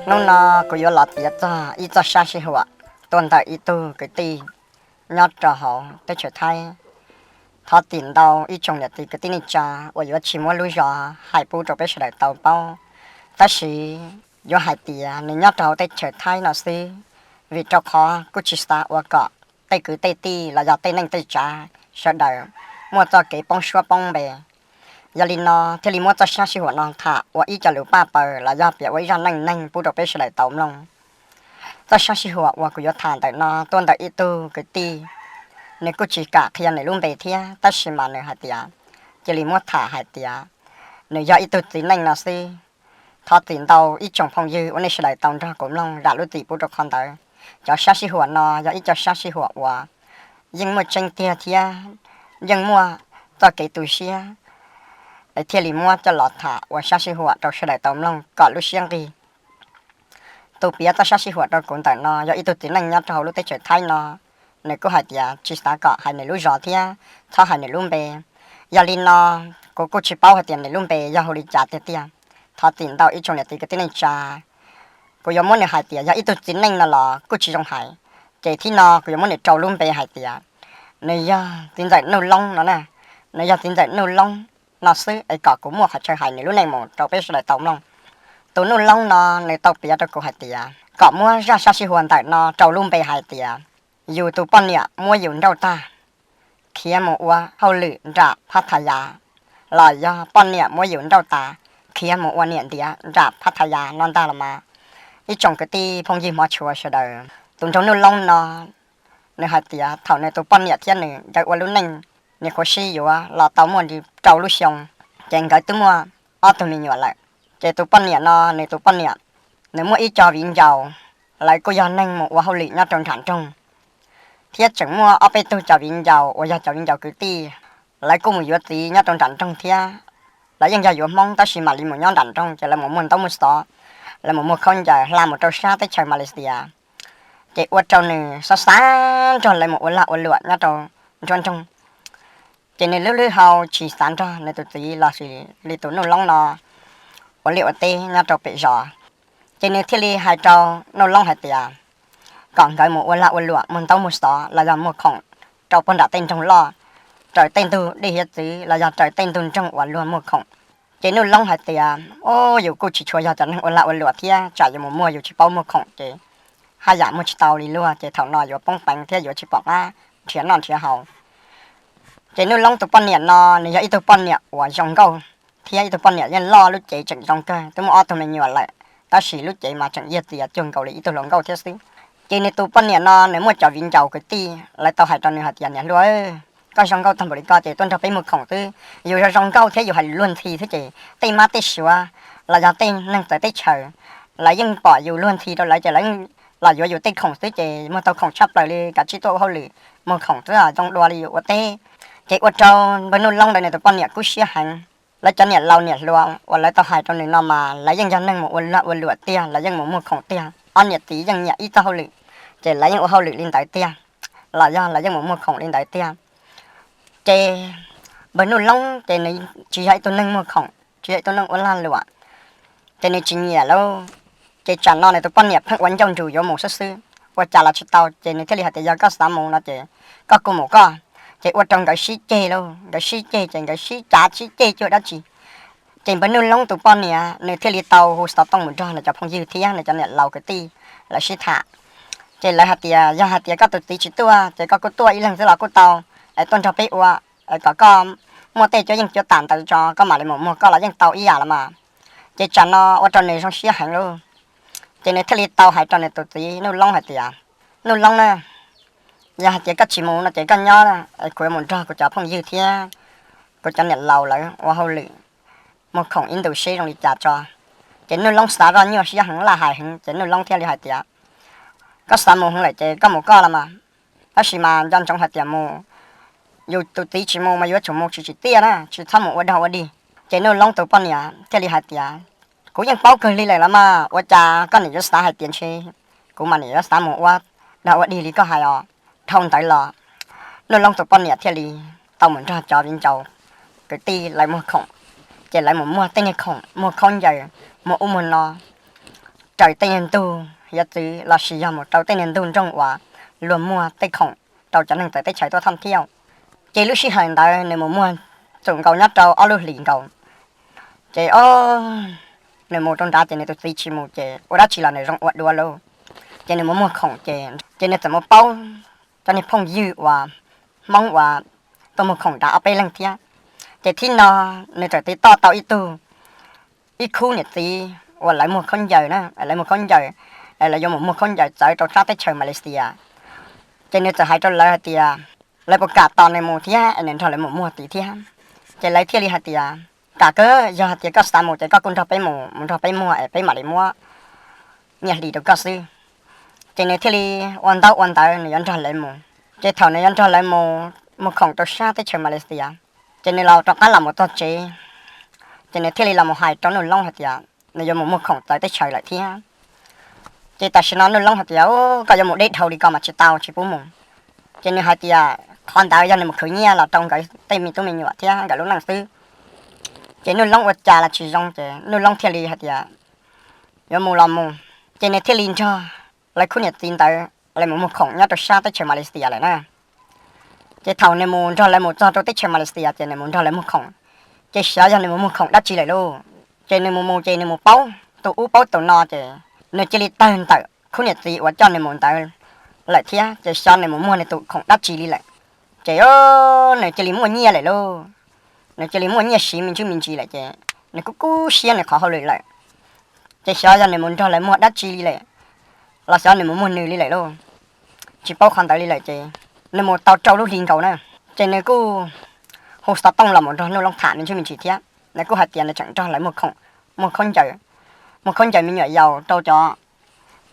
Hnub no kuv yuav los piav txog ib txoj sab sij huam tuaj ntawm ib tug kwv tij nyob rau hauv teb chaws Thaib. Thov txim ntau ib tsoom niam txiv kwv tij neej tsa uas yuav tsis muab lub zos hais pub rau peb sawv daws tau paub, tab sis yuav hais tias nws nyob rau hauv teb chaws Thaib no xwb, vim rau qhov kuj tsis xav ua kom tej kwv tej tij los yog tej neej tej tsav sawv daws muaj txoj kev poob suab poob npe. Yog li no thiaj li muab txoj sab sij huam no tham ua ib co lus paj paws los yog piav ua ib zaj neej neeg pub rau peb sawv daws tau mloog. Txoj sab sij huam uas kuv yuav tham ntawm no tuaj ntawm ib tug kwv tij, nws kuj tsis kam qhia nws lub npe thiab, tab sis mas nws hais tias cia li muab tham hais tias nws yog ib tug txiv neej no xwb. Thov txim ntau ib tsoom phooj ywg uas nej sawv daws tau nrog kuv mloog zam lub txim pub rau qhov ntawd. Cov sab sij huam no yog ib co sab sij huam uas yeej muaj tseeb tiag thiab yeej muaj txoj kev tu siab, es thiaj li muab coj los tham ua sab sij huam rau sawv daws tau mloog kom lub siab nqig. Tus piav txoj sab sij huam rau kuv ntawm no yog ib tug txiv neej nyob rau hauv lub teb chaws Thaib no, nws kuj hais tias tsis xav kom hais nws lub zos thiab txhob hais nws lub npe. Yog li no kuv kuj tsis paub hais tias nws lub npe yog hu li cas tiag tiag. Thov txim ntau ib tsoom niam txiv kwv tij neej tsa, kuv yuav muab nws hais tias yog ib tug txiv neej no los kuj tsis zoo hais, ces thib no kuv yuav muab nws rau lub npe hais tias nws yog txiv ntxawm Nuj Loob no na. Nws yog txiv ntxawm Nuj Loob no xwb es kom kuv muaj qhov chaw hais nws lub neej mus rau peb sawv daws tau mloog. Tus Nuj Loob no nws tau piav rau kuv hais tias kom muab zaj sab sij huam ntawm no rau lub npe hais tias yus tus poj niam muab yus nrauj tag khiav mus ua hauj lwm nram Phathayas, los yog poj niam muab yus nrauj tas khiav mus ua niam ntiav nram Phathayas no ntag los mas. Ib tsoom kwv tij phooj ywg hmov tshua sawv daws, tus nraug Nuj Loob no nws hais tias thaum nws tus poj niam thiab nws nkawd ua lub neej, nws qhuav sib yuav los tau muaj li rau lub xyoo, ces nkawd twb muaj ob tug me nyuam lawm. Ces tus poj niam no nws tus poj niam, nws muaj ib co viv ncaus, lawv kuj yog neeg mus ua hauj lwm nyob rau nram nroog, thiab tseem muaj ob peb tug cov viv ncaus uas yog cov viv ncaus kwv tij, lawv kuj mus yuav txiv nyob rau nram nroog thiab. Lawv yeej yog yuav Hmoob tab sis mam li mus nyob nram nroog ces lawv mus muag ntaub muag xov, lawv mus muag khaub ncaws hla mus rau sab teb chaws Malaysia, ces ua rau nws xav xav nrog lawv mus ua lag ua luam nyob rau nruab nroog. Ces nws lub lub hau tsis xav nrog nws tus txiv los sis li tus Nuj Loob no ua liaj ua teb nyob rau pem zos. Ces nws thiaj li hais rau Nuj Loob hais tias kom nkawd mus ua lag ua luam muag ntaub muag xov los yog muag khoom rau puag nram tej nroog loj, raws tej ntug dej hiav txwv los yog raws tej ntug nroog uas luag muag khoom. Ces Nuj Loob hais tias, Au, yus kuj tsis tshua yog cov neeg ua lag ua luam thiab, tsam yus mus muag yus tsis paub muag khoom ces haj yam muag tsis tau li luag ces thaum no yuav poob peev thiab yuav tsis pom qab nrhiav noj nrhiav haus. Ces Nuj Loob tus poj niam no nws yog ib tug poj niam uas zoo nkauj thiab ib tug poj niam yeej loj lub cev tseem zoo kawg, twb muaj ob tug me nyuam lawm, tab sis lub cev mas tseem yog tias cuag nkaus li ib tug hluas nkauj thiab xwb. Ces nws tus poj niam no nws muaj cov viv ncaus kwv tij, lawv tau hais rau nws hais tias, Niam hluas, koj zoo nkauj tag npaum li ko ces tuaj nrog peb muag khoom xwb. Yus zoo zoo nkauj thiab yus hais luag ntxhi xwb ces tej mab tej suav los yog tej neeg txawv teb chaws, lawv yeej pom yus luag ntxhi rau lawv ces lawv los yuav yus tej khoom xwb ces muag tau khoom tshaj plaws li, kav tsij tuaj ua hauj lwm muag khoom xwb zoo dua li yus ua teb. Ces ua rau npawg Nuj Loob ntawd nws tus poj niam kub siab heev. Lawv cov niam laus niam hluas uas lawv tau hais rau nws no mas lawv yeej yog neeg mus ua lag ua luam tiag, lawv yeej mus muag khoom tiag, ob niam txiv yeej nyiam ib txoj hauj lwm, ces lawv yeej ua hauj lwm li ntawd tiag, los yog lawv yeej mus muag khoom li ntawd tiag. Ces npawg Nuj Loob ces nws tsis yog ib tug neeg muag khoom, tsis yog ib tug neeg ua lag luam, ces nws tsis nyiam lauj. Ces tsam no nws tus poj niam pheej ua ncauj nrus yuav mus xwb xwb, ua cas los tsis tau, ces nws thiaj li hais tias, Yog koj xav mus no ces koj kuj mus koj. Ces ua rau nkawd sib ceg lauj, nkawd sib ceg ces nkawd sib cav sib ceg cuag dab tsi. Ces npawg Nuj Loob tus poj niam nws thiaj li tau hu xov tooj mus nrog nws cov phooj ywg thiab nws cov niam laus kwv tij, lawv sib tham. Ces lawv hais tias, Yog hais tias koj tus txiv tsis tuaj ces koj kuj tuaj ib leeg xwb los kuj tau, es tuaj nrog peb ua, es kom koj muaj tej cuab yeej cuab tam ntawd tso koj mam li mus muag koj los yeej tau ib yam los mas. Ces tsam no ua rau nws zoo siab heev lauj. Ces nws thiaj li tau hais rau nws tus txiv Nuj Loob hais tias, Nuj Loob na, yog hais tias koj tsis mus no ces koj nyob, kuv yuav mus nrog kuv cov phooj ywg thiab kuv cov niam laus lawv ua hauj lwm, muag khoom ib ntus seb zoo li cas tso. Ces Nuj Loob xav zoj nyuaj siab heev, laj hais heev, ces Nuj Loob thiaj li hais tias, Koj xav mus heev lawm ces koj mus koj los mas, tab sis mas nco ntsoov hais tias mus, yus tus txiv tsis mus mas yuav tsum mus tsis tsim tiaj na, tsis txhob mus ua dog ua dig. Ces Nuj Loob tus poj niam thiaj li hais tias, Kuv yeej paub kawg li lawm los mas, ua cas koj niam yuav xav hais tias ntshe kuv mas niam yuav xav mus ua dog ua dig li koj hais os. Dhau ntawd los Nuj Loob tus poj niam thiaj li tau mus nrog cov viv ncaus kwv tij lawv muag khoom, ces lawv mus muag tej niag khoom, muag khaub ncaws, muag ub muag no, raws tej niag ntug hiav txwv lossis yog mus rau tej niag ntug nroog uas luag muag tej khoom rau cov neeg txawv teb chaws tuaj thauj thiaj. Ces lub sij hawm ntawd nws mus muag txum nkaus nyob rau ob lub hlis nkaus. Ces o, nws mus rau nrad ces nws tus txiv tsis mus ces ua dab tsi los nws zoo ua dua lauj. Ces nws mus muag khoom ces ces nws txawm mus paub cov niag phooj ywg uas Hmoob uas tuaj muag khoom nrad ob peb leeg thiab. Ces thib no nws txawm tiv toj tau ib tug ib khub niam txiv uas lawv muag khaub ncaws na, lawv muag khaub ncaws, lawv yuav mus muag khaub ncaws txawv rau sab teb chaws Malaysia. Ces nws txawm hais rau lawv hais tias lawv puas kam tos nws mus thiab es nws nrog lawv mus muag tid thiab. Ces lawv thiaj li hais tias kam kawg, yog hais tias koj xav mus ces koj kuj nrog peb mus, mus nrog peb muag es peb mam li muab nyiaj hli rau koj xwb. Ces nws thiaj li ua ntaub ua ntawv nws yuav nrog lawv mus. Ces thaum nws yuav nrog lawv mus muag khoom rau sab teb chaws Malaysia, ces nws los rov qab los mus txog tsev, ces nws thiaj li los mus hais rau Nuj Loob hais tias nws yuav mus muag khoom txawv teb chaws lawm thiab. Ces tam sim no Nuj Loob hais tias koj yuav mus deb dhau li ko mas tsis tau, tsis pub mus. Ces nws hais tias qhov ntawd yog nws mus khwv nyiaj los rau nkawd tej me tub me nyuam thiab nkawd lub neej xwb. Ces Nuj Loob ua cas los tsis zoo ces Nuj Loob thiaj li hais tias yuav mus los mus. Ces nws thiaj li nrog lawv khub niam txiv ntawd lawv mus muag khoom nyob rau sab teb chaws Malaysia lawm na. Ces thaum nws mus nrog lawv mus txog rau teb chaws Malaysia ces nws mus nrog lawv muag khoom, ces xyov yog nws mus muag khoom dab tsi lawm lauj. Ces nws mus mus ces nws mus paub tus ub paub tus no ces nws cia li tawg ntawm khub niam txiv uas coj nws mus ntawd lawm thiab, ces xyov nws mus muag nws tus khoom dab tsi li lawm. Ces nws cia li muaj nyiaj lawm lauj, nws cia li muaj nyiaj siv me ntsis me ntsis lawm ces nws kuj kub siab nws qhov hauj lwm lawm. Ces xyov yog nws mus nrog lawv muag dab tsi li lawm, los xyov nws mus muag nws li lawm lauj, tsis paub qhov ntawd li lawm ces nws mus tau rau lub hli nkaus na. Ces nws kuj hu xov tooj los mus nrog Nuj Loob tham me ntsis me ntsis thiab, nws kuj hais tias nws tseem nrog lawv muag khoom, muag khaub ncaws, muag khaub ncaws me nyuam yaus rau cov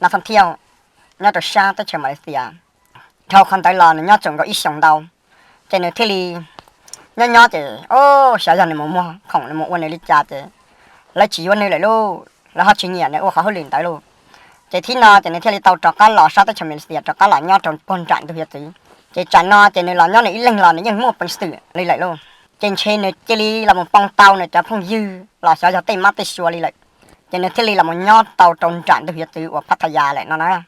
nas thoob thiaj nyob rau sab teb chaws Malaysia. Dhau qhov ntawd los nws nyob txog nkaus ib xyoos ntau, ces nws thiaj li nyob nyob ces o, xyov yog nws mus muag khoom nws mus ua nws li cas ces lawv tsis yuav nws lawm lauj, lawv ho tsis nyiam nws ua qhov hauj lwm ntawd lauj. Ces thib no ces nws thiaj li tau rov qab los sab teb chaws Malaysia rov qab los nyob rau puag nram ntug hiav txwv. Ces tsam no ces nws los nyob nws ib leeg los nws yeej muaj peev xwm li lawm lauj. Ces ntshe nws cia li los mus poob tau nws cov phooj ywg los xyov yog tej mab tej sua li lawm. Ces nws thiaj li los mus nyob tau rau nram ntug hiav txwv uas Pattaya lawm no na.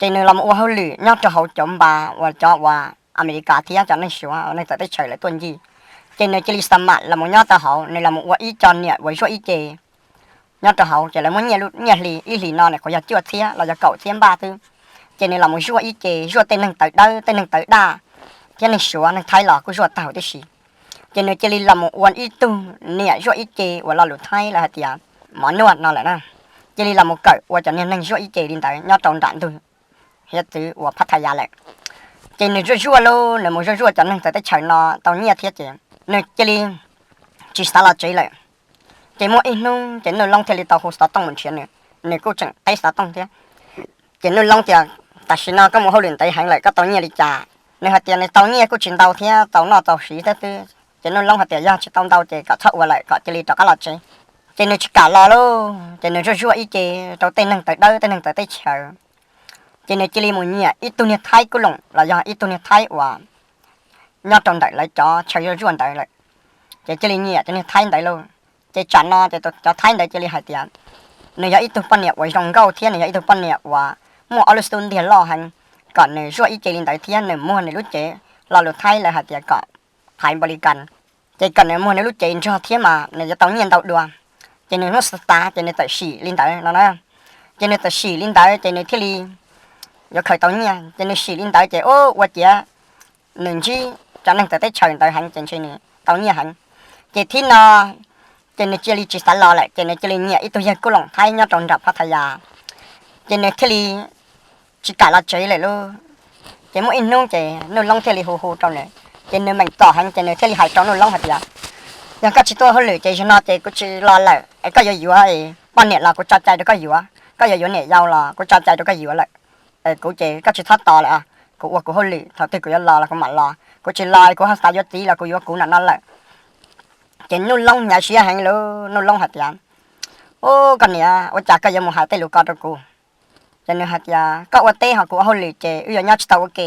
Ces nws los mus ua hauj lwm nyob rau hauv cov npas uas cov uas Amelikas thiab cov neeg Suav uas neeg txawv teb chaws lawv tuaj ncig. Ces nws cia li xa mam los mus nyob tau hauv, nws los mus ua ib co niam uas zuaj ib ce nyob rau hauv, ces lawv muab nyiaj hli ib hlis no nws qhuav yog cuaj txhiab los yog kaum txhiab npaj xwb. Ces nws los mus zuaj ib ce, zuaj tej neeg tawv dawb tej neeg tawv daj thiab neeg Suav neeg Thaib los kuj zuaj tag huv tib si. Ces nws cia li los mus ua ib tug niam zuaj ib ce uas lo lus Thaib lawv hais tias mov nuaj no lawm na. Cia li los mus kawm ua cov niag neeg zuaj ib ce li ntawd nyob rau nram ntug hiav txwv uas Pattaya lawm. Ces nws zuaj zuaj lauj, nws mus zuaj zuaj cov neeg txawv teb chaws no tau nyiaj thiab ces nws cia li tsis xav los tsev lawm. Ces muaj ib hnub ces Nuj Loob thiaj li tau hu xov tooj mus nrhiav nws, nws kuj tseem teb xov tooj thiab. Ces Nuj Loob tias tam sim no koj mus hauj lwm ntev heev lawm koj tau nyiaj li cas? Nws hais tias nws tau nyiaj kuj tsis ntau thiab, tau noj tau siv thiab xwb. Ces Nuj Loob hais tias yog tsis tau ntau ces kom txhob ua lawm, kom cia li rov qab los tsev. Ces nws tsis kam los lauj, ces nws zuaj zuaj ib ce rau tej neeg tawv dawb tej neeg txawv teb chaws. Ces nws cia li mus nyiam ib tug niag Thaib kub loom los yog ib tug niag Thaib uas nyob rau ntawm lawv cov chaw zuaj zuaj ntawd lawm. Ces cia li nyiam cov niag Thaib ntawd lauj. Ces tsam no ces cov Thaib ntawd cia li hais tias nws yog ib tug poj niam uas zoo nkauj thiab nws yog ib tug poj niam uas muaj ob lub xub ntiag loj heev, kom nws zuaj ib ce li ntawd thiab nws muag nws lub cev, lo lus Thaib lawv hais tias kom phais npaus li kas, ces kom nws muag nws lub cev nrog thiab mas nws yuav tau nyiaj ntau dua. Ces nws hnub xav tas ces nws txawm sim li ntawd no na. Ces nws txawm sim li ntawd ces nws thiaj li yuav khaws tau nyiaj, ces nws sim li ntawd ces ua ciav nws ntsib cov neeg txawv teb chaws ntawd heev ces ntshe nws tau nyiaj heev. Ces thib no ces nws cia li tsis xav los lawm, ces nws cia li nyiam ib tug yawg kub loom Thaib nyob rau nram Pattaya, ces nws thiaj li tsis kam los tsev lawm lauj. Ces muaj ib hnub ces Nuj Loob thiaj li hu hu rau nws, ces nws meem txom heev ces nws thiaj li hais rau Nuj Loob hais tias yog koj tsis tuaj hauj lwm ces zaum no ces kuv tsis los lawm es koj yuav yuav poj niam los kuv tso cai rau koj yuav, koj yuav yuav niam yau los kuv tso cai rau koj yuav lawm. Kuv ces koj tsis txhob tos lawm, kuv ua kuv hauj lwm, thaum twg kuv yuav los los kuv mam los, kuv tsis los kuv ho xav yuav txiv los kuv yuav kuv nam no lawm. Ces Nuj Loob hnyav siab heev lauj, Nuj Loob hais tias u, koj niam, ua cas koj yuav mus hais tej lus ko rau kuv? Ces nws hais tias koj ua teb ho kuv ua hauj lwm ces wb yuav nyob tsis tau ua ke,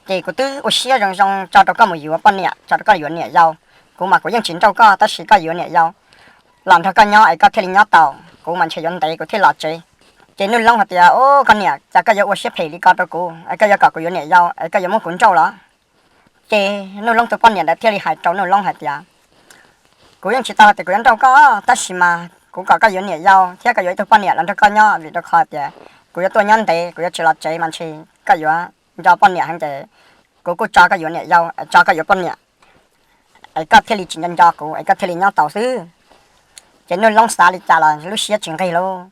ces kuv twb ua siab zoo zoo tso rau koj mus yuav poj niam, tso rau koj yuav niam yau. Kuv mas kuv yeej tsis nrauj koj tab sis koj yuav niam yau los nrog koj nyob es koj thiaj li nyob tau, kuv mas ntshe yuav ntev kuv thiaj los tsev. Ces Nuj Loob hais tias, Ub, koj niam, cas koj yuav ua siab phem li ko rau kuv? Es koj yuav kom kuv yuav niam yau es koj yuav muab kuv nrauj los? Ces Nuj Loob tus poj niam ntawd thiaj li hais rau Nuj Loob hais tias, Kuv yeej tsis tau hais tias kuv yuav nrauj koj, tab sis mas kuv kom koj yuav niam yau thiab koj yuav ib tug poj niam los nrog koj nyob, vim rau qhov tias kuv yuav tuaj nyob ntev, kuv yuav tsis los tsev mas ntshe koj yuav nco poj niam heev ces kuv kuj tso koj yuav niam yau, tso koj yuav poj niam, es koj thiaj li tsis nco nco kuv es koj thiaj li nyob tau xwb. Ces Nuj Loob xav li cas los lub siab tsis nqig lauj.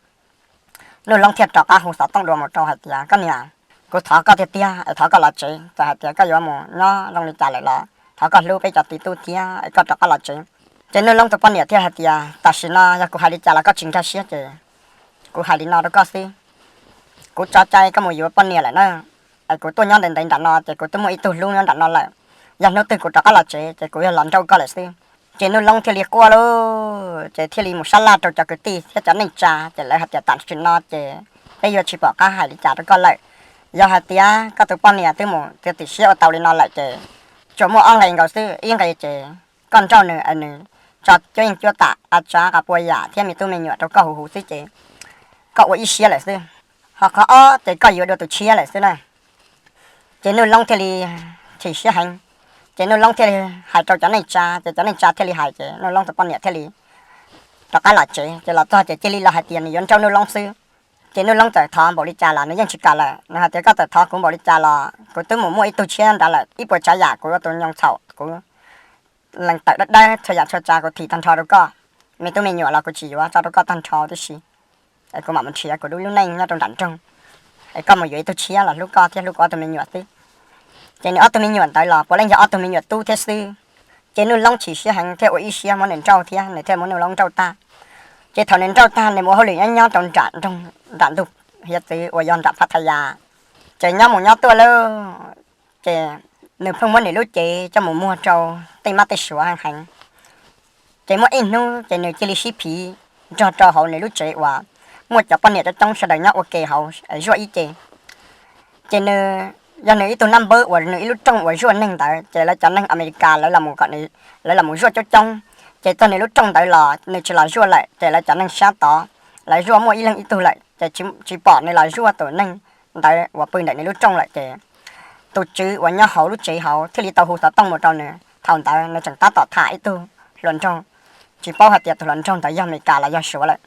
Nuj Loob thiaj rov qab hu xov tooj dua mus rau hais tias, Koj niam, kuv thov koj tiag tiag es thov koj los tsev, txawm hais tias koj yuav mus nyob zoo li cas lawm los thov koj hlub peb cov txiv tub thiab es koj rov qab los tsev. Ces Nuj Loob tus poj niam thiaj hais tias, Tam sim no yog kuv hais li cas los koj tsis nkag siab ces kuv hais li no rau koj xwb. Kuv tso cai koj mus yuav poj niam lawm na, es kuv tuaj nyob ntev ntev nram no ces kuv twb muaj ib tug hlub nyob nram no lawm. Yog hnub twg kuv rov qab los tsev ces kuv yog los nrauj koj lawm xwb. Ces Nuj Loob thiaj li quaj lauj, ces thiaj li mus sab laj rau cov kwv tij thiab cov neej tsa, ces lawv hais tias, Tam sim no ces peb yuav tsis pom qab hais li cas rau koj lawm. Yog hais tias koj tus poj niam twb mus txiav txim siab ua tau li no lawm ces tsuas muaj ob nqe nkaus xwb, ib nqe ces koj nrauj nws es nws tso cuab yeej cuab tam av tsav qas pua yam thiab me tub me nyuam rau koj huv huv xwb ces koj ua ib siab lawm xwb, ho qhov ob ces koj yuav dua tus tshiab lawm xwb na. Ces Nuj Loob thiaj li chim siab heev, ces Nuj Loob thiaj li hais rau cov neej tsa, ces cov neej tsa thiaj li hais, ces Nuj Loob tus poj niam thiaj li rov qab los tsev, ces los txog ces cia li los hais tias nws yuav nrauj Nuj Loob xwb. Ces Nuj Loob txawm thov npaum li cas los nws yeej tsis kam lawm, nws hais tias, Koj txawm thov kuv npaum li cas los kuv twb mus muaj ib tug tshiab nrad lawm, ib puas tsav yam kuv ua tus nyoos txhaum, kuv lees tawm dawb dawb txhua yam txhua tsav kuv thim tag nrho rau koj, me tub me nyuam los kuv tsis yuav, tso rau koj tag nrho tib si, es kuv mam mus nrhiav kuv lub lub neej nyob rau nram nroog, es koj mus yuav ib tug tshiab los hlub koj thiab hlub kuv ob tug me nyuam xwb. Ces nws ob tug me nyuam ntawd los puav leej yog ob tug me nyuam tub thiab xwb. Ces Nuj Loob chim siab heev thiaj ua ib siab muab nws nrauj thiab nws thiaj muab Nuj Loob nrauj tag. Ces thaum nws nrooj tag nws mus ua hauj lwm nyob nyob rau nram nroog, nram ntug hiav txwv uas yog nram Phathaya. Ces nyob mus nyob tuaj lawm, ces nws pheej muab nws lub cev coj mus muag rau tej mab tej suav heev heev. Ces muaj ib hnub ces nws cia li sib phiv nrog rau hauv nws lub tsev uas muaj cov poj niam coob coob sawv daws nyob ua ke hauv zuaj ib ce. Ces nws, yog nws ib tug nab npawb uas nws ib lub rooj uas zuaj neeg ntawd, ces lawv cov neeg Amelikas lawv los mus kom nws, lawv los mus zuaj coob coob. Ces txog nws lub rooj ntawd los nws tsis los zuaj lawm, ces lawv cov neeg sab tod, lawv zuaj muaj ib leeg ib tug lawm, ces tsis pom nws los zuaj tus neeg ntawd uas pw ntawm nws lub rooj lawm. Ces tus tswv uas nyob hauv lub tsev hauv thiaj li tau hu xov tooj mus rau nws. Thaum ntawd nws tseem tab tom tham ib tug hluas nraug, tsis paub hais tias tus hluas nraug ntawd yog Amelikas los yog Suav lawm.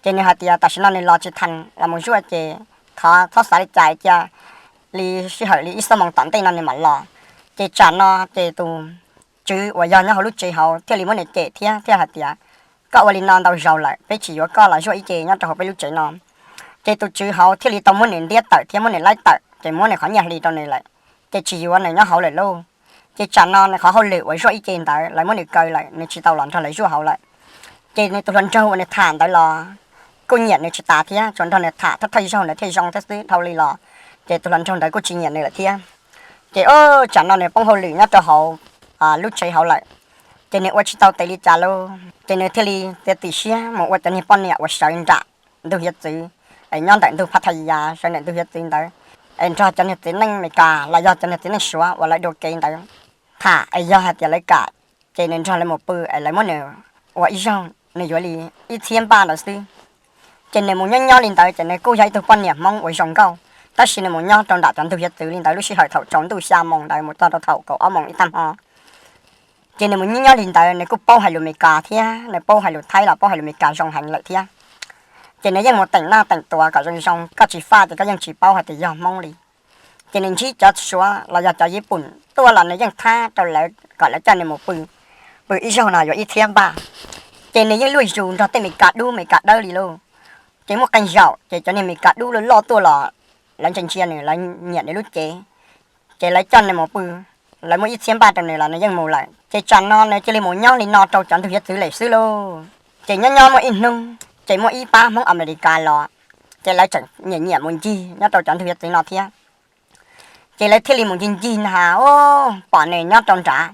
Ces nws hais tias tam sim no nws los tsis tau los mus zuaj, ces thov txhob xav li cas, cia li sij hawm li ib xuab moos tom ntej no nws mam los. Ces tsam no ces tus tswv uas yog nyob hauv lub tsev hauv thiaj li muab nws cem thiab thiaj hais tias, Koj ua li no ntau zaus lawm, peb tsis yuav koj los zuaj ib ce nyob rau hauv peb lub tsev no. Ces tus tswv hauv thiaj li tau muab nws ntiab tawm thiab muab nws laib tawm, ces muab nws qhov nyiaj hli rau nws lawm, ces tsis yuav nws nyob hauv lawm lauj. Ces tsam no nws qhov hauj lwm uas zuaj ib ce ntawd lawv muab nws kaw lawm, nws tsis tau los nrog lawv zuaj hauv lawm. Ces nws tus hluas nraug uas nws tham ntawd los kuj nyiam nws tsis tas thiab, tsuas nrog nws tham thawj thawj zaug nws thiaj zoo thiab xwb, dhau li los ces tus hluas nraug ntawd kuj tsis nyiam nws lawm thiab. Ces tsam no nws poob hauj lwm nyob rau hauv lub tsev hauv lawm, ces nws ua tsis tau tes li cas lauj, ces nws thiaj li txiav txim siab mus ua cov niag poj niam uas sawv nram ntug hiav txwv, es nyob ntawm ntug Phathaya sawv ntawm ntug hiav txwv ntawd, es nrog cov niag txiv neej Amelikas los yog cov niag txiv neej Suav uas lawv dua kev ntawd tham, es yog hais tias lawv kam, ces nws nrog lawv mus pw es lawv muab nws ua ib zaug nws yuav li ib txhiab npaj ntawd xwb. Ces nws mus nyob nyob li ntawd ces nws kuj yog ib tug poj niam Hmoob uas zoo nkauj, tab sis nws mus nyob rau nram cov ntug hiav txwv li ntawd lub sij hawm thaum tsaus ntuj xya moos ntawd mus txog rau thaum kaum ob moos ib tag hmo. Ces nws mus nyob nyob li ntawd nws kuj paub hais lus Amelikas thiab nws paub hais lus Thaib los paub hais lus Amelikas zoo heev lawm thiab. Ces nws yeej mus teem noj teem tuav kom zoo zoo, koj tsis faj ces koj yeej tsis paub hais tias yog Hmoob li. Ces nws ntsib cov Suav los yog cov Yiv Pum tuaj los nws yeej thab rau lawv kom lawv coj nws mus pw, pw ib zaug no yuav ib txhiab npaj. Ces nws yeej luaj zus nrog tej Amelikas dub Amelikas dawb li lauj. Ces muaj qee zaum ces cov niag Amelikas dub loj loj tuaj los lawv ntsia ntsia nws, lawv nyiam nws lub cev, ces lawv coj nws mus pw, lawv muab ib txhiab npaj rau nws los nws yeej mus lawm. Ces tsam no nws cia li mus nyob li no rau cov ntug hiav txwv lawm xwb lauj. Ces nyob nyob muaj ib hnub ces muaj ib pab Hmoob Amelikas los, ces lawv tseem nyiam nyiam mus ncig nyob rau cov ntug hiav txwv no thiab. Ces lawv thiaj li mus ncig ncig na has, pom nws nyob rau nrad.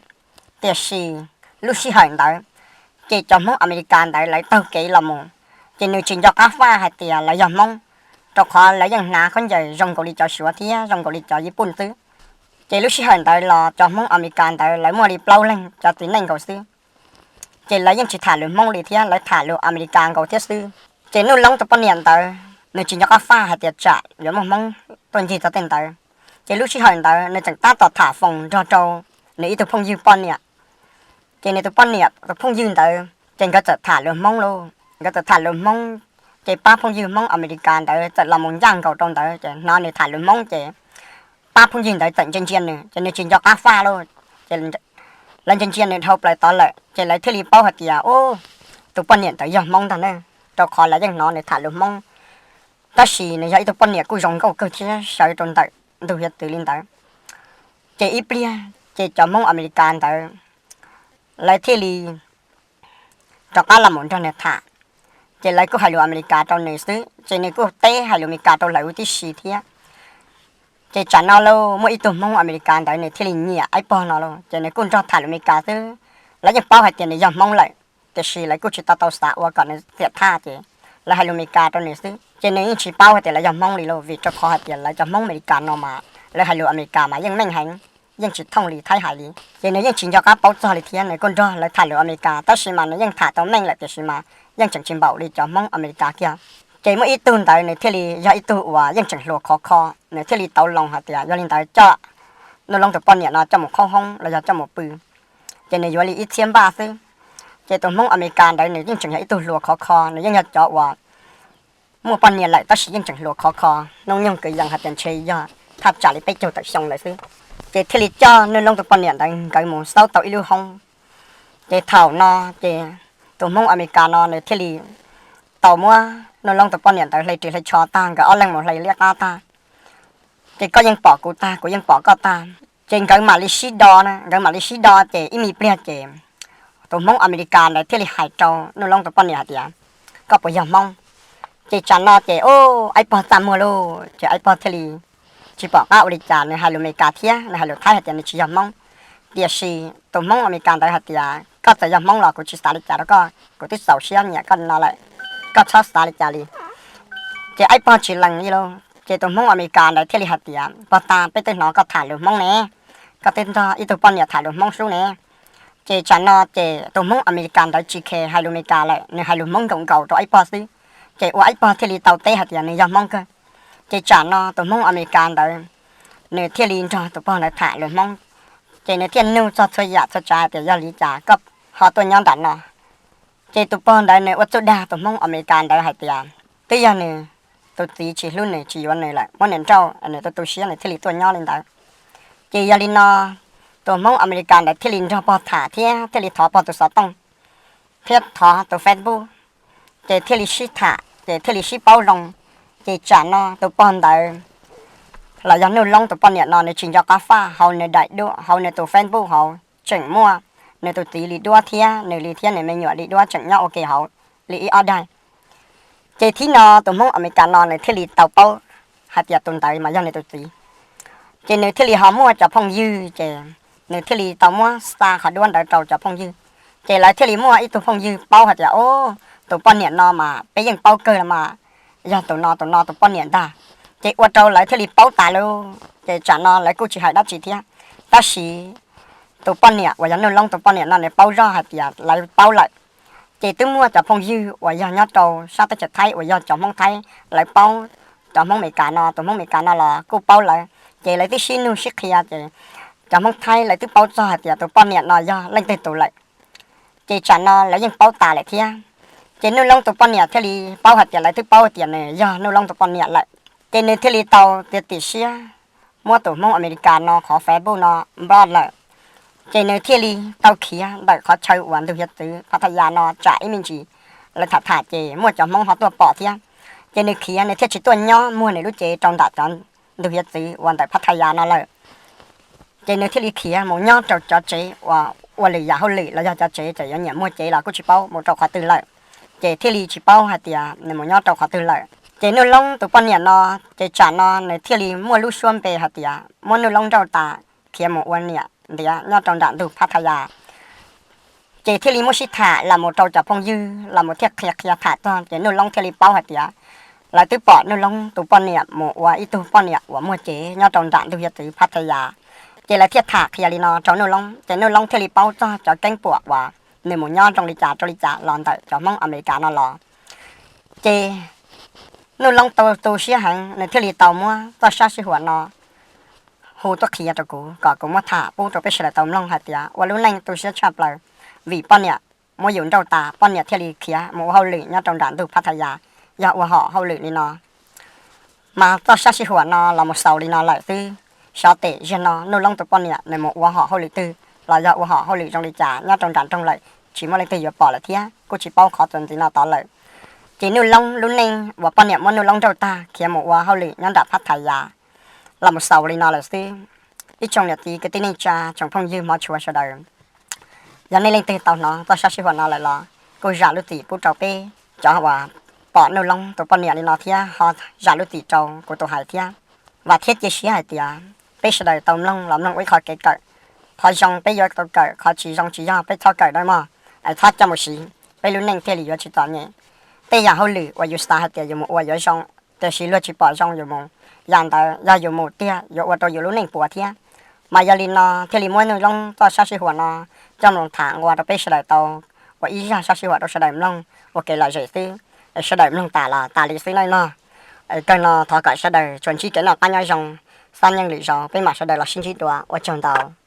Tiam sis lub sij hawm ntawd ces cov Hmoob Amelikas ntawd lawv taug kev los mus, ces nws tsis nco qab faj hais tias lawv yog Hmoob, rau qhov lawv yeej hnav khaub ncaws zoo nkaus li cov Suav thiab zoo nkaus li cov Yiv Pum xwb. Ces lub sij hawm ntawd los cov Hmoob Amelikas ntawd lawv muaj li plaub leeg cov txiv neej nkaus xwb. Ces lawv yeej tsis tham lus Hmoob li thiab, lawv tham lus Amelikas nkaus thiab xwb. Ces Nuj Loob tus poj niam ntawd nws tsis nco qab faj hais tias tsam yuav muaj Hmoob tuaj ncig txog tej ntawd. Ces lub sij hawm ntawd nws tseem tab tom tham foos nrog rau nws ib tug phooj ywg poj niam. Ces nws tus poj niam tus phooj ywg ntawd ces nkawd txawm tham lus Hmoob lauj, nkawd txawm tham lus Hmoob. Ces pab phooj ywg Hmoob Amelikas ntawd txawm los mus ncaj nkaus rau ntawd ces hnov nws tham lus Hmoob ces pab phooj ywg ntawd txawm ntsia ntsia nws ces nws tsis nco qab faj lauj. Ces lawv ntsia ntsia nws dhau plaws tod lawm ces lawv thiaj li paub hais tias, u, tus poj niam ntawd yog Hmoob ntag ne, rau qhov lawv yeej hnov nws tham lus Hmoob. Tab sis nws yog ib tug poj niam kuj zoo nkauj kawg thiab sawv rau ntawm ntug hiav txwv li ntawd. Ces ib pliag ces cov Hmoob Amelikas ntawd lawv thiaj li rov qab los mus nrog nws tham. Ces lawv kuj hais lus Amelikas rau nws xwb ces nws kuj teb hais lus Amelikas rau lawv huv tib si thiab. Ces tsam no lauj, muaj ib tug Hmoob Amelikas ntawd nws thiaj li nyiam ib pog no lauj, ces nws kuj nrog tham lus Amelikas xwb. Lawv yeej paub hais tias nws yog Hmoob lawm, tiam sis lawv kuj tsis tau tau xav ua kom nws xiam thaj ces lawv hais lus Amelikas rau nws xwb. Ces nws yeej tsis paub hais tias lawv yog Hmoob li lauj, vim rau qhov hais tias lawv cov Hmoob Amelikas no mas lawv hais lus Amelikas mas yeej meej heev, yeej tsis thooj li Thaib hais li. Ces nws yeej tsis nco qab paub txog li thiab, nws kuj nrog lawv tham lus Amelikas tab sis mas nws yeej tham tau meej lawm tiam sis mas yeej tseem tsis npaum li cov Hmoob Amelikas kiag. Ces muaj ib tug ntawd nws thiaj li yog ib tug uas yeej tseem hluas khov kho, nws thiaj li tau loo hais tias yog li ntawd coj Nuj Loob tus poj niam no coj mus qhaub hoob los yog coj mus pw, ces nws yuav li ib txhiab npaj xwb. Ces tus Hmoob Amelikas ntawd nws yeej tseem yog ib tug hluas khov kho, nws yeej yog cov uas muaj poj niam lawm tab sis yeej tseem hluas khov kho, hnub nyoog kwv yees hais tias ntshe yog thaj tsam li peb caug tawm xyoo lawm xwb. Ces thiaj li coj Nuj Loob tus poj niam ntawd nkawd mus xauj tau ib lub hoob. Ces thaum no ces tus Hmoob Amelikas no nws thiaj li tau muab Nuj Loob tus poj niam ntawd hle ris hle tsho tag, nkawd ob leeg mus hle liab qab tag. Ces koj yeej pom kuv tag, kuv yeej pom koj tag. Ces nkawd mam li sib do na, nkawd mam li sib do ces ib me pliag ces tus Hmoob Amelikas ntawd thiaj li hais rau Nuj Loob tus poj niam hais tias, koj puas yog Hmoob? Ces tsam no ces, u, aib pog txaj muag lauj, ces aib pog thiaj li tsis pom qab ua li cas, nws hais lus Amelikas thiab nws hais lus Thaib hais tias nws tsis yog Hmoob. Tiam sis tus Hmoob Amelikas ntawd hais tias koj txawm yog Hmoob los kuv tsis xav li cas rau koj, kuv twb txaus siab nyiam koj no lawm, koj txhob xav li cas li. Ces aib pog tsis lees li lauj, ces tus Hmoob Amelikas ntawd thiaj li hais tias, pog tas, peb twb hnov koj tham lus Hmoob ne, koj twb nrog ib tug poj niam tham lus Hmoob sub ne. Ces tsam no ces tus Hmoob Amelikas ntawd tsis khes hais lus Amelikas lawm, nws hais lus Hmoob nkaus nkaus rau aib pog xwb. Ces ua aib pog thiaj li tau teb hais tias nws yog Hmoob kawg. Ces tsam no tus Hmoob Amelikas ntawd nws thiaj li nrog tus pog ntawd tham lus Hmoob, ces nws thiaj nug txog txhua yam txhua tsav hais tias yog li cas koj ho tuaj nyob nram no. Ces tus pog ntawd nws ua txuj dag tus Hmoob Amelikas ntawd hais tias twb yog nws tus txiv tsis hlub nws tsis yuav nws lawm, muab nws nrauj, nws tu tu siab nws thiaj li tuaj nyob li ntawd. Ces yog li no tus Hmoob Amelikas ntawd thiaj li nrog pog tham thiab thiaj li thov pog tus xov tooj thiab thov tus Facebook, ces thiaj li sib tham ces thiaj li sib paub zoo. Ces tsam no tus pog ntawd los yog Nuj Loob tus poj niam no nws tsis nco qab faj, hauv nws daim duab, hauv nws tus Facebook hauv tseem muaj nws tus txiv li duab thiab nws li thiab nws me nyuam li duab tseem nyob ua ke hauv li ib ob daig. Ces thib no tus Hmoob Amelikas no nws thiaj li tau paub hais tias tus ntawd mas yog nws tus txiv. Ces nws thiaj li ho muaj cov phooj ywg, ces nws thiaj li tau muab xa qhov duab ntawd rau cov phooj ywg. Ces lawv thiaj li muaj ib tug phooj ywg paub hais tias, o, tus poj niam no mas peb yeej paub kawg los mas, yog tus no tus no tus poj niam ntag. Ces ua rau lawv thiaj li paub tas lawm, ces tsam no lawv kuj tsis hais dab tsi thiab. Tab sis tus poj niam uas yog Nuj Loob tus poj niam no nws paub zoj hais tias lawv paub lawm. Ces twb muaj cov phooj ywg uas yog nyob rau sab teb chaws Thaib uas yog cov Hmoob Thaib lawv paub cov Hmoob Amelikas no, tus Hmoob Amelikas no los kuj paub lawv. Ces lawv twb sib nug sib qhia ces cov Hmoob Thaib lawv twb paub txog hais tias tus poj niam no yog leej twg tus lawm. Ces tsam no lawv yeej paub tas lawm thiab. Ces Nuj Loob tus poj niam thiaj li paub hais tias lawv twb paub tias nws yog Nuj Loob tus poj niam lawm. Ces nws thiaj li tau tias tim siab muab tus Hmoob Amelikas no qhov Facebook no npoj lawm. Ces nws thiaj li tau khiav ntawm qhov chaw uas ntug hiav txwv Phathaya no tsam ib me ntsis lawv tham tham ces muaj cov Hmoob ho tuaj pom thiab. Ces nws khiav nws thiaj tsis tuaj nyob muag nws lub cev rau ntawm cov ntug hiav txwv uas ntawm Phathaya no lawm. Ces nws thiaj li khiav mus nyob rau cov tsev uas ua lwm yam hauj lwm los yog cov tsev txawm yuav nyiam muag cev los kuj tsis paub mus rau qhov twg lawm. Ces thiaj li tsis paub hais tias nws mus nyob rau qhov twg lawm. Ces Nuj Loob tus poj niam no, ces tsam no nws thiaj li muaj lub suab npe hais tias muab Nuj Loob nrauj tas khiav mus ua niam ntiav nyob rau nram ntug Phathaya. Ces thiaj li muab sib tham los mus rau cov phooj ywg los mus thiaj qhia qhia tham txog ces Nuj Loob thiaj li paub hais tias lawv twb pom Nuj Loob tus poj niam mus ua ib tug poj niam uas muag cev nyob rau nram ntug hiav txwv Phathaya. Ces lawv thiaj tham qhia li no rau Nuj Loob ces Nuj Loob thiaj li paub txog cov keeb puam uas nws mus nyob zoo li cas rau li cas los ntawm cov Hmoob Amelikas no los. Ces Nuj Loob tu siab heev, nws thiaj li tau muab txoj sab sij huam no hu tuaj qhia rau kuv kom kuv muab tham pub rau peb sawv daws tau mloog hais tias ua lub neej tu siab tshaj plaws, vim poj niam muab yus nrauj tas, poj niam thiaj li khiav mus ua hauj lwm nyob rau nram ntug Phab Thas Yas, yog ua hom hauj lwm li no. Mas txoj sab sij huam no los mus xaus li no lawm xwb. Xyov tes ziag no Nuj Loob tus poj niam nws mus ua hom hauj lwm twg los yog ua hom hauj lwm zoo li cas nyob rau nram nroog lawm, tsis muaj leej twg yuav pom lawm thiab kuj tsis paub qhov txuas ntxiv no tod lawm. Ces Nuj Loob lub neej uas poj niam muab Nuj Loob nrauj tag khiav mus ua hauj lwm nyob nram Phab Thas Yas los mus xaus li no lawm xwb. Ib tsoom niam txiv kwv tij neej tsa tsoom phooj ywg hmov tshua sawv daws, yog nej leej twg tau hnov txoj sab sij huam no lawm los kuj zam lub txim pub rau peb cov uas pom Nuj Loob tus poj niam li no thiab ho zam lub txim rau kuv tus hais thiab. Vam thiab cia siab hais tias peb sawv daws tau mloog los mloog ua ib qho kev kawm. Qhov zoo peb yuav tau kawm, qhov tsis zoo tsis yog peb txhob kawm nawb mog, es txhob coj mus siv, peb lub neej thiaj li yuav tsis txom nyem. Tej yam hauj lwm uas yus xav hais tias yus mus ua yuav zoo, tiam sis luag tsis pom zoo yus mus, yam ntawd yog yus mus tiag yuav ua rau yus lub neej puas thiab. Mas yog li no thiaj li muab Nuj Loob txoj sab sij huam no coj mus tham nqua rau peb sawv daws tau ua ib zaj sab sij huam rau sawv daws mloog ua kev lom zem xwb. Sawv daws mloog tas los tas li xwb nawb mog. Kawg no thov kom sawv daws tsuas ntsib kev noj qab nyob zoo, xab nyeej lwm zaus peb mam sawv daws los sib ntsib dua, ua tsaug ntau.